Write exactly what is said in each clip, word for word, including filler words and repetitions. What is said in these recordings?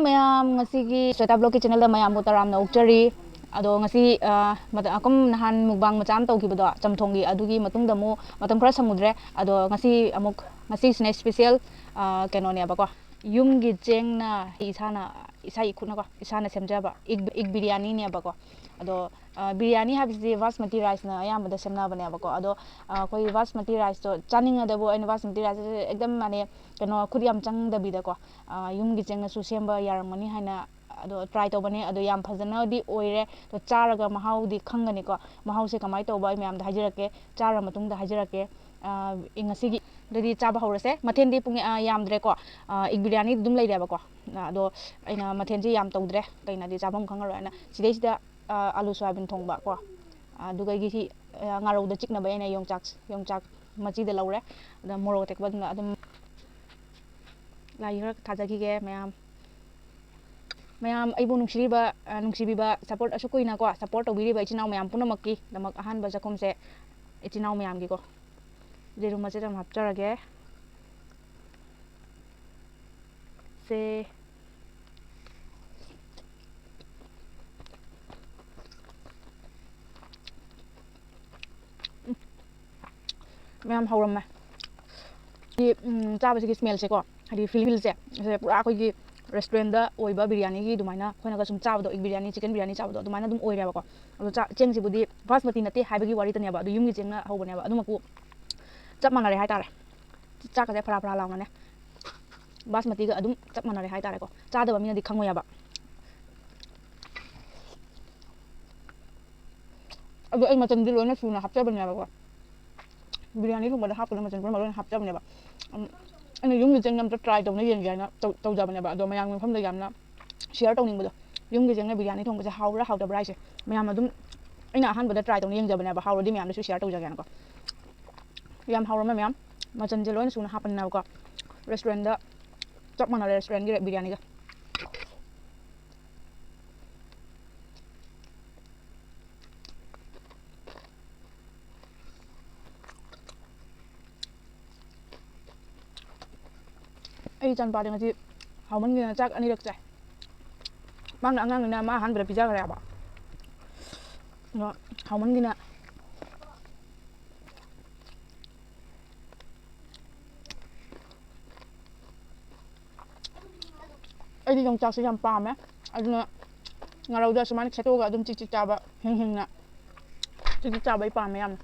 ꯃꯌꯥꯝ, ꯉꯁꯤꯒꯤ ꯁ꯭ꯋꯦꯇꯥ ꯕ꯭ꯂꯣꯒꯀꯤ ꯆꯦꯅꯦꯜꯗ ꯃꯌꯥꯝꯕꯨ ꯇꯔꯥꯝꯅ ꯑꯣꯛꯆꯔꯤ꯫ ꯑꯗꯣ ꯉꯁꯤ, ꯑ, ꯃꯇ-, ꯑꯀꯨꯝ ꯅꯍꯥꯟ ꯃꯨꯛꯕꯥꯡ ꯃꯆꯥ ꯑꯃ ꯇꯧꯈꯤꯕꯗꯣ, ꯆꯝꯊꯣꯡꯒꯤ, ꯑꯗꯨꯒꯤ ꯃꯇꯨꯡꯗ ꯑꯃꯨꯛ ꯃꯇꯝ ꯈꯔ ꯁꯪꯉꯨꯗ꯭ꯔꯦ꯫ ꯑꯗꯣ ꯉꯁꯤ ꯑꯃꯨꯛ, ꯉꯁꯤꯁꯤꯅ ꯏꯁꯄꯤꯁꯦꯜ, ꯑ, ꯀꯩꯅꯣꯅꯦꯕꯀꯣ, ꯌꯨꯝꯒꯤ ꯆꯦꯡꯅ ꯏꯁꯥꯅ, ꯏꯁꯥ ꯏꯈꯨꯠꯅꯀꯣ, ꯏꯁꯥꯅ ꯁꯦꯝꯖꯕ ꯏꯒ, ꯏꯒ ꯕꯤꯔꯌꯥꯅꯤꯅꯦꯕꯀꯣ꯫ ꯑꯗꯣ, ꯑ, ꯕꯤꯔꯌꯥꯅꯤ ꯍꯥꯏꯕꯁꯤꯗꯤ ꯕꯥꯁꯃꯇꯤ ꯔꯥꯏꯁꯅ ꯑꯌꯥꯝꯕꯗ ꯁꯦꯝꯅꯕꯅꯦꯕꯀꯣ꯫ ꯑꯗꯣ, ꯑ, ꯑꯩꯈꯣꯏ ꯕꯥꯁꯃꯇꯤ ꯔꯥꯏꯁꯇꯣ ꯆꯥꯅꯤꯡꯉꯗꯕꯨ ꯑꯩꯅ ꯕꯥꯁꯃꯇꯤ ꯔꯥꯏꯁꯁꯦ ꯑꯦꯛꯗꯝ, ꯃꯥꯅꯦ, ꯀꯩꯅꯣ, ꯈꯨꯠ ꯌꯥꯝ ꯆꯪꯗꯕꯤꯗꯀꯣ, ꯑ, ꯌꯨꯝꯒꯤ ꯆꯦꯡꯅꯁꯨ ꯁꯦꯝꯕ ꯌꯥꯔꯝꯒꯅꯤ ꯍꯥꯏꯅ, ꯑꯗꯣ ꯇ꯭ꯔꯥꯏ ꯇꯧꯕꯅꯦ꯫ ꯑꯗꯣ ꯌꯥꯝ ꯐꯖꯅꯗꯤ ꯑꯣꯏꯔꯦ꯫ ꯑꯗꯣ ꯆꯥꯔꯒ ꯃꯍꯥꯎꯗꯤ ꯈꯪꯒꯅꯤꯀꯣ꯫ ꯃꯍꯥꯎꯁꯦ ꯀꯃꯥꯏꯅ ꯇꯧꯕ ꯑꯩ ꯃꯌꯥꯝꯗ ꯍꯥꯏꯖꯔꯛꯀꯦ, ꯆꯥꯔ ꯃꯇꯨꯡꯗ ꯍꯥꯏꯖꯔꯛꯀꯦ꯫ ꯑ, ꯉꯁꯤꯒꯤ ꯑꯗꯨꯗꯤ ꯆꯥꯕ ꯍꯧꯔꯁꯦ꯫ ꯃꯊꯦꯜꯗꯤ ꯄꯨꯡ, ꯑ, ꯌꯥꯝꯗ꯭ꯔꯦꯀꯣ꯫ ꯑ, ꯏꯒ ꯕꯤꯔꯌꯥꯅꯤ ꯑꯗꯨꯝ ꯂꯩꯔꯦꯕꯀꯣ꯫ ꯑ, ꯑꯗꯣ ꯑꯩꯅ ꯃꯊꯦꯜꯁꯦ ꯌꯥꯝ ꯇꯧꯗ꯭ꯔꯦ, ꯀꯩꯅꯣꯗꯤ ꯆꯥꯐꯝ ꯈꯪꯉꯔꯣꯏ ꯍꯥꯏꯅ꯫ ꯁꯤꯗꯩꯁꯤꯗ, ꯑ, ꯑꯂꯨ ꯁꯣꯌꯥꯕꯤꯟ ꯊꯣꯡꯕ ꯀꯣ꯫ ꯑꯗꯨꯒ ꯑꯩꯒꯤ ꯁꯤ, ꯑ, ꯉꯥꯔꯧꯗ ꯆꯤꯛꯅꯕ ꯑꯩꯅ ꯌꯣꯡꯆꯥꯛ, ꯌꯣꯡꯆꯥꯛ ꯃꯆꯤꯗ ꯂꯧꯔꯦ꯫ ꯑꯗ ꯃꯣꯔꯣꯛ ꯑꯇꯦꯛꯄ ꯑꯗꯨꯝ, ꯑꯗꯨꯝ ꯂꯥꯏ ꯈꯔ ꯊꯥꯖꯈꯤꯒꯦ ꯃꯌꯥꯝ꯫ ꯃꯌꯥꯝ ꯑꯩꯕꯨ ꯅꯨꯡꯁꯤꯔꯤꯕ, ꯑ, ꯅꯨꯡꯁꯤꯕꯤꯕ, ꯁꯞꯄꯣꯔꯠ ꯑꯁꯨꯛ ꯀꯨꯏꯅꯀꯣ, ꯁꯞꯄꯣꯔꯠ ꯇꯧꯕꯤꯔꯤꯕ ꯏꯆꯤꯟ ꯏꯅꯥꯎ ꯃꯌꯥꯝ ꯄꯨꯝꯅꯃꯛꯀꯤꯗꯃꯛ ꯑꯍꯥꯟꯕ ꯆꯥꯛꯈꯨꯝꯁꯦ ꯏꯆꯤꯟ ꯏꯅꯥꯎ ꯃꯌꯥꯝꯒꯤꯀꯣ꯫ ꯌꯦꯔꯨꯝ ꯃꯆꯦꯠ ꯑꯃ ꯍꯥꯞꯆꯔꯒꯦ꯫ ꯁꯦ꯫ ꯎꯝ꯫ ꯃꯌꯥꯝ ꯍꯧꯔꯝꯃꯦ꯫ ꯁꯤ, ꯎꯝ, ꯆꯥꯕꯁꯤꯒꯤ ꯁ꯭ꯃꯦꯜꯁꯦꯀꯣ, ꯍꯥꯏꯗꯤ ꯐꯤꯜꯁꯦ, ꯁꯦ ꯄꯨꯔꯥ ꯑꯩꯈꯣꯏꯒꯤ ꯔꯦꯁꯇꯨꯔꯦꯟꯗ ꯑꯣꯏꯕ ꯕꯤꯔꯌꯥꯅꯤꯒꯤ ꯑꯗꯨꯃꯥꯏꯅ ꯑꯩꯈꯣꯏꯅꯒ ꯁꯨꯝ ꯆꯥꯕꯗꯣ, ꯏꯒ ꯕꯤꯔꯌꯥꯅꯤ, ꯆꯤꯛꯀꯟ ꯕꯤꯔꯌꯥꯅꯤ ꯆꯥꯕꯗꯣ ꯑꯗꯨꯃꯥꯏꯅ ꯑꯗꯨꯝ ꯑꯣꯏꯔꯦꯕꯀꯣ꯫ ꯑꯗꯣ ꯆꯥ-, ꯆꯦꯡꯁꯤꯕꯨꯗꯤ ꯕꯥꯁꯃꯇꯤ ꯅꯠꯇꯦ ꯍꯥꯏꯕꯒꯤ ꯋꯥꯔꯤꯇꯅꯦꯕ, ꯑꯗꯨ ꯌꯨꯝꯒꯤ ꯆꯦꯡꯅ ꯍꯧꯕꯅꯦꯕ, ꯑꯗꯨꯃꯛꯄꯨ ꯆꯞ ꯃꯥꯟꯅꯔꯦ ꯍꯥꯏꯇꯥꯔꯦ꯫ ꯆꯥꯛꯀꯁꯦ ꯐꯔꯥ ꯐꯔꯥ ꯂꯥꯎꯅꯅꯦ, ꯕꯥꯁꯃꯇꯤꯒ ꯑꯗꯨꯝ ꯆꯞ ꯃꯥꯟꯅꯔꯦ ꯍꯥꯏꯇꯥꯔꯦꯀꯣ꯫ ꯆꯥꯗꯕ ꯃꯤꯅꯗꯤ ꯈꯪꯉꯣꯏꯕ꯫ ꯑꯗꯣ ꯑꯩ ꯃꯆꯜꯗꯤ ꯂꯣꯏꯅ ꯁꯨꯅ ꯍꯥꯞꯆꯕꯅꯦꯕꯀꯣ꯫ ꯕꯤꯔꯌꯥꯅꯤ ꯊꯣꯡꯕꯗ ꯍꯥꯞꯀꯗꯕ ꯃꯆꯜ ꯄꯨꯝꯅꯃꯛ ꯂꯣꯏꯅ ꯍꯥꯞꯆꯕꯅꯦꯕ꯫ ꯎꯝ, ꯑꯩꯅ ꯌꯨꯝꯒꯤ ꯆꯦꯡ ꯑꯝꯇ ꯇ꯭ꯔꯥꯏ ꯇꯧꯅ ꯌꯦꯡꯒꯦ ꯍꯥꯏꯅ ꯇꯧ-, ꯇꯧꯖꯕꯅꯦꯕ꯫ ꯑꯗꯣ ꯃꯌꯥꯝꯒꯤ ꯃꯐꯝꯗ ꯌꯥꯝꯅ ꯁꯤꯌꯔ ꯇꯧꯅꯤꯡꯕꯗꯣ, ꯌꯨꯝꯒꯤ ꯆꯦꯡꯅ ꯕꯤꯔꯌꯥꯅꯤ ꯊꯣꯡꯕꯁꯦ ꯍꯥꯎꯕ꯭ꯔꯥ ꯍꯥꯎꯇꯕ꯭ꯔꯥ ꯍꯥꯏꯁꯦ꯫ ꯃꯌꯥꯝ ꯑꯗꯨꯝ, ꯑꯩꯅ ꯑꯍꯥꯟꯕꯗ ꯇ꯭ꯔꯥꯏ ꯇꯧꯅ ꯌꯦꯡꯖꯕꯅꯦꯕ, ꯍꯥꯎꯔꯗꯤ ꯃꯌꯥꯝꯗꯁꯨ ꯁꯤꯌꯔ ꯇꯧꯖꯒꯦꯅꯀꯣ꯫ ꯌꯥꯝ ꯍꯥꯎꯔꯝꯃꯦ ꯃꯌꯥꯝ, ꯃꯆꯜꯁꯦ ꯂꯣꯏꯅ ꯁꯨꯅ ꯍꯥꯞꯄꯅꯤꯅꯀꯣ꯫ ꯔꯦꯁꯇꯨꯔꯦꯟꯗ ꯆꯞ ꯃꯥꯟꯅꯔꯦ, ꯔꯦꯁꯇꯨꯔꯦꯟꯒꯤ ꯕꯤꯔꯌꯥꯅꯤꯒ꯫ ꯑꯩ ꯏꯆꯥꯅꯨꯄꯥꯗꯤ ꯉꯁꯤ ꯍꯥꯎꯃꯟꯒꯤꯗꯅ ꯆꯥꯛ ꯑꯅꯤꯔꯛ ꯆꯥꯏ꯫ ꯃꯥꯅ ꯑꯉꯥꯡꯅꯤꯅ ꯃꯥ ꯑꯍꯥꯟꯕꯗ ꯄꯤꯖꯈ꯭ꯔꯦꯕ꯫ ꯑꯗꯣ ꯍꯥꯎꯃꯟꯒꯤꯅ꯫ ꯑꯩꯗꯤ ꯌꯣꯡꯆꯥꯛꯁꯦ ꯌꯥꯝ ꯄꯥꯝꯃꯦ꯫ ꯑꯗꯨꯅ ꯉꯥꯔꯧꯗ ꯁꯨꯃꯥꯏꯅ ꯈꯦꯠꯇꯣꯛꯑꯒ ꯑꯗꯨꯝ ꯆꯤꯛ ꯆꯤꯛ ꯆꯥꯕ, ꯍꯤꯡ ꯍꯤꯡꯅ ꯆꯤꯛ ꯆꯤꯛ ꯆꯥꯕ ꯑꯩ ꯄꯥꯝꯃꯦ ꯌꯥꯝꯅ꯫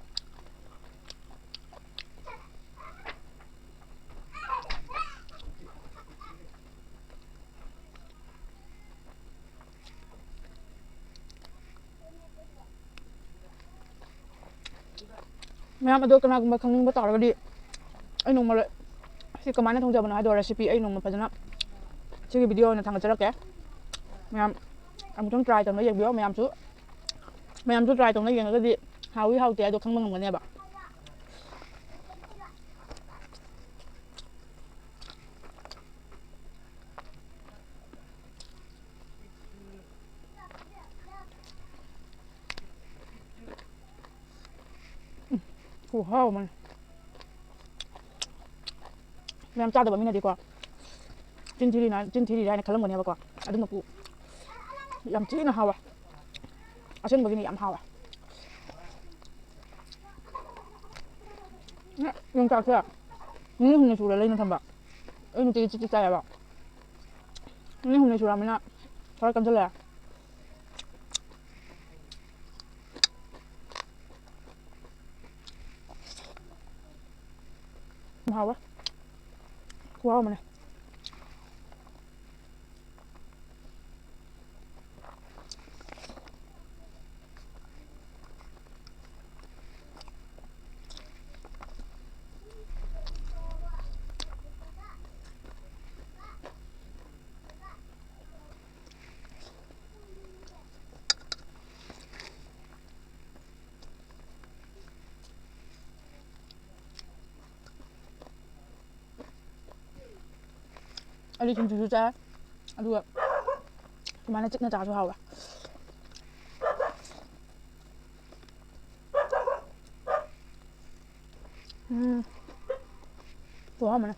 ꯃꯌꯥꯝ ꯑꯗꯣ ꯀꯅꯥꯒꯨꯝꯕ ꯈꯪꯅꯤꯡꯕ ꯇꯥꯔꯒꯗꯤ ꯑꯩ ꯅꯣꯡꯃ ꯁꯤ ꯀꯃꯥꯏꯅ ꯊꯣꯡꯖꯕꯅꯣ ꯍꯥꯏꯗꯣ recipe ꯑꯩ ꯅꯣꯡꯃ ꯐꯖꯅ ꯁꯤꯒꯤ video ꯑꯣꯏꯅ ꯊꯥꯡꯒꯠꯆꯔꯛꯀꯦ꯫ ꯃꯌꯥꯝ ꯑꯃꯨꯛꯇꯪ try ꯇꯧꯅ ꯌꯦꯡꯕꯤꯌꯣ꯫ ꯃꯌꯥꯝꯁꯨ, ꯃꯌꯥꯝꯁꯨ try ꯇꯧꯅ ꯌꯦꯡꯉꯒꯗꯤ ꯍꯥꯎꯏ ꯍꯥꯎꯇꯦ ꯍꯥꯏꯗꯣ ꯈꯪꯕ ꯉꯝꯒꯅꯦꯕ꯫ ꯈꯨꯍꯥꯎ ꯑꯃꯅꯤ꯫ ꯃꯌꯥꯝ ꯆꯥꯗꯕ ꯃꯤꯅꯗꯤꯀꯣ ꯆꯤꯟ ꯊꯤꯔꯤꯅ, ꯆꯤꯟ ꯊꯤꯔꯤꯔꯥ ꯍꯥꯏꯅ ꯈꯜꯂꯝꯒꯅꯦꯕꯀꯣ꯫ ꯑꯗꯨꯅꯕꯨ ꯌꯥꯝ ꯊꯤꯅ ꯍꯥꯎꯋꯦ꯫ ꯑꯁꯦꯡꯕꯒꯤꯅꯤ ꯌꯥꯝ ꯍꯥꯎꯋꯦ꯫ ꯌꯣꯡꯆꯥꯛꯁꯦ ꯅꯨꯃꯤꯠ ꯍꯨꯝꯅꯤ ꯁꯨꯔꯦ ꯂꯩꯅ ꯊꯝꯕ꯫ ꯑꯩ ꯅꯨꯡꯇꯤꯒꯤ ꯆꯤꯛ ꯆꯤꯛ ꯆꯥꯏꯌꯦꯕ꯫ ꯅꯨꯃꯤꯠ ꯍꯨꯝꯅꯤ ꯁꯨꯔꯕꯅꯤꯅ ꯈꯔ ꯀꯟꯁꯤꯜꯂꯛꯑꯦ꯫ ꯍꯥꯎꯋꯦ꯫ ꯈꯨꯍꯥꯎ ꯑꯃꯅꯦ꯫ ꯑꯂꯨ ꯁꯤꯡꯖꯨꯁꯨ ꯆꯥꯏ, ꯑꯗꯨꯒ ꯁꯨꯃꯥꯏꯅ ꯆꯤꯛꯅ ꯆꯥꯁꯨ ꯍꯥꯎꯋꯦ꯫ ꯎꯝ, ꯈꯨꯍꯥꯎ ꯑꯃꯅꯦ꯫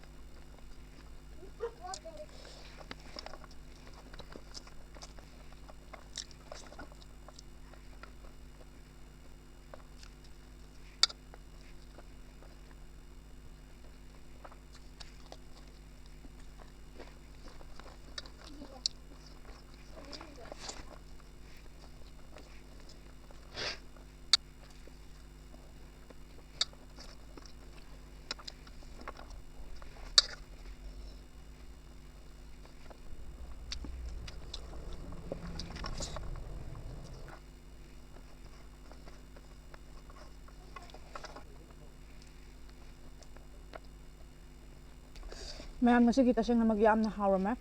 ꯃꯌꯥꯝ, ꯉꯁꯤꯒꯤ ꯇꯁꯦꯡꯅꯃꯛ ꯌꯥꯝꯅ ꯍꯥꯎꯔꯝꯃꯦ꯫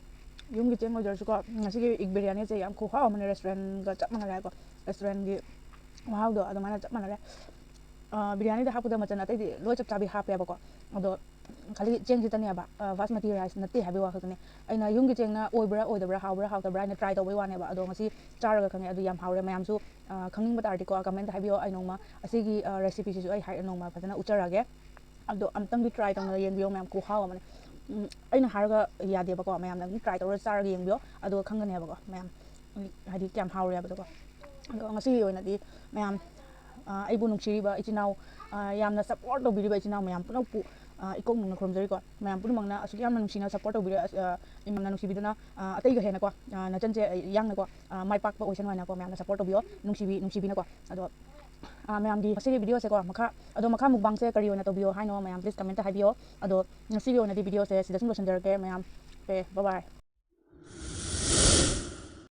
ꯌꯨꯝꯒꯤ ꯆꯦꯡ ꯑꯣꯏꯖꯔꯁꯨꯀꯣ, ꯉꯁꯤꯒꯤ ꯏꯒ ꯕꯤꯔꯌꯥꯅꯤꯁꯦ ꯌꯥꯝ ꯈꯨꯍꯥꯎ ꯑꯃꯅꯦ, ꯔꯦꯁꯇꯨꯔꯦꯟꯒ ꯆꯞ ꯃꯥꯟꯅꯔꯦꯀꯣ꯫ ꯔꯦꯁꯇꯨꯔꯦꯟꯒꯤ ꯃꯍꯥꯎꯗꯣ ꯑꯗꯨꯃꯥꯏꯅ ꯆꯞ ꯃꯥꯟꯅꯔꯦ꯫ ꯑ, ꯕꯤꯔꯌꯥꯅꯤꯗ ꯍꯥꯞꯀꯗꯕ ꯃꯆꯜ ꯑꯇꯩꯗꯤ ꯂꯣꯏ ꯆꯞ ꯆꯥꯕꯤ ꯍꯥꯞꯄꯦꯕꯀꯣ꯫ ꯑꯗꯣ ꯈꯜꯂꯤ ꯆꯦꯡꯁꯤꯇꯅꯦꯕ, ꯑ, ꯕꯥꯁꯃꯇꯤ ꯔꯥꯏꯁ ꯅꯠꯇꯦ ꯍꯥꯏꯕꯒꯤ ꯋꯥ ꯈꯛꯇꯅꯦ꯫ ꯑꯩꯅ ꯌꯨꯝꯒꯤ ꯆꯦꯡꯅ ꯑꯣꯏꯕ꯭ꯔꯥ ꯑꯣꯏꯗꯕ꯭ꯔꯥ, ꯍꯥꯎꯕ꯭ꯔꯥ ꯍꯥꯎꯇꯕ꯭ꯔꯥ ꯍꯥꯏꯅ ꯇ꯭ꯔꯥꯏ ꯇꯧꯕꯩ ꯋꯥꯅꯦꯕ꯫ ꯑꯗꯣ ꯉꯁꯤ ꯆꯥꯔꯒ ꯈꯪꯉꯦ, ꯑꯗꯨ ꯌꯥꯝ ꯍꯥꯎꯔꯦ꯫ ꯃꯌꯥꯝꯁꯨ, ꯑ, ꯈꯪꯅꯤꯡꯕ ꯇꯥꯔꯗꯤꯀꯣ, ꯀꯃꯦꯟꯇ ꯍꯥꯏꯕꯤꯌꯣ꯫ ꯑꯩ ꯅꯣꯡꯃ ꯑꯁꯤꯒꯤ, ꯑ, ꯔꯦꯁꯤꯄꯤꯁꯤꯁꯨ ꯑꯩ ꯍꯥꯏ-, ꯅꯣꯡꯃ ꯐꯖꯅ ꯎꯠꯆꯔꯛꯑꯒꯦ꯫ ꯑꯗꯣ ꯑꯝꯇꯪꯗꯤ ꯇ꯭ꯔꯥꯏ ꯇꯧꯅ ꯌꯦꯡꯕꯤꯌꯣ ꯃꯌꯥꯝ, ꯈꯨꯍꯥꯎ ꯑꯃꯅꯦ꯫ ꯎꯝ, ꯑꯩꯅ ꯍꯥꯏꯔꯒ ꯌꯥꯗꯦꯕꯀꯣ, ꯃꯌꯥꯝꯅ ꯑꯗꯨꯝ ꯇ꯭ꯔꯥꯏ ꯇꯧꯔ ꯆꯥꯔꯒ ꯌꯦꯡꯕꯤꯌꯣ, ꯑꯗꯨꯒ ꯈꯪꯒꯅꯦꯕꯀꯣ ꯃꯌꯥꯝ, ꯎꯝ, ꯍꯥꯏꯗꯤ ꯀꯌꯥꯝ ꯍꯥꯎꯔꯦ ꯍꯥꯏꯕꯗꯣꯀꯣ꯫ ꯑꯗꯣ ꯉꯁꯤꯒꯤ ꯑꯣꯏꯅꯗꯤ ꯃꯌꯥꯝ, ꯑ, ꯑꯩꯕꯨ ꯅꯨꯡꯁꯤꯔꯤꯕ ꯏꯆꯤꯟ ꯏꯅꯥꯎ, ꯑ, ꯌꯥꯝꯅ ꯁꯞꯄꯣꯔꯠ ꯇꯧꯕꯤꯔꯤꯕ ꯏꯆꯤꯟ ꯏꯅꯥꯎ ꯃꯌꯥꯝ ꯄꯨꯝꯅꯃꯛꯄꯨ, ꯑ, ꯏꯀꯣꯛ ꯅꯧꯅ ꯈꯨꯔꯨꯝꯖꯔꯤꯀꯣ꯫ ꯃꯌꯥꯝ ꯄꯨꯝꯅꯃꯛꯅ ꯑꯁꯨꯛ ꯌꯥꯝꯅ ꯅꯨꯡꯁꯤꯅ ꯁꯞꯄꯣꯔꯠ ꯇꯧꯕꯤꯔ-, ꯑ, ꯌꯥꯝꯅ ꯅꯨꯡꯁꯤꯕꯤꯗꯨꯅ, ꯑ, ꯑꯇꯩꯒ ꯍꯦꯟꯅꯀꯣ, ꯑ, ꯅꯆꯟꯁꯦ ꯌꯥꯡꯅꯀꯣ, ꯑ, ꯃꯥꯏ ꯄꯥꯛꯄ ꯑꯣꯏꯁꯅꯨ ꯍꯥꯏꯅꯀꯣ, ꯃꯌꯥꯝꯅ ꯁꯞꯄꯣꯔꯠ ꯇꯧꯕꯤꯌꯣ, ꯅꯨꯡꯁꯤꯕꯤ-, ꯅꯨꯡꯁꯤꯕꯤꯅꯀꯣ꯫ ꯑꯗꯣ, ꯑ, ꯃꯌꯥꯝꯒꯤ ꯉꯁꯤꯒꯤ ꯚꯤꯗꯤꯑꯣꯁꯦꯀꯣ, ꯃꯈꯥ, ꯑꯗꯣ ꯃꯈꯥ ꯃꯨꯛꯕꯥꯡꯁꯦ ꯀꯔꯤ ꯑꯣꯏꯅ ꯇꯧꯕꯤꯌꯣ ꯍꯥꯏꯅꯣ ꯃꯌꯥꯝ, ꯄ꯭ꯂꯤꯁ ꯀꯃꯦꯟꯇ ꯍꯥꯏꯕꯤꯌꯣ꯫ ꯑꯗꯣ ꯉꯁꯤꯒꯤ ꯑꯣꯏꯅꯗꯤ ꯚꯤꯗꯤꯑꯣꯁꯦ ꯁꯤꯗ ꯁꯨꯝ ꯂꯣꯏꯁꯤꯟꯖꯔꯒꯦ ꯃꯌꯥꯝ꯫ ꯑꯣꯀꯦ, ꯕꯥꯏ ꯕꯥꯏ꯫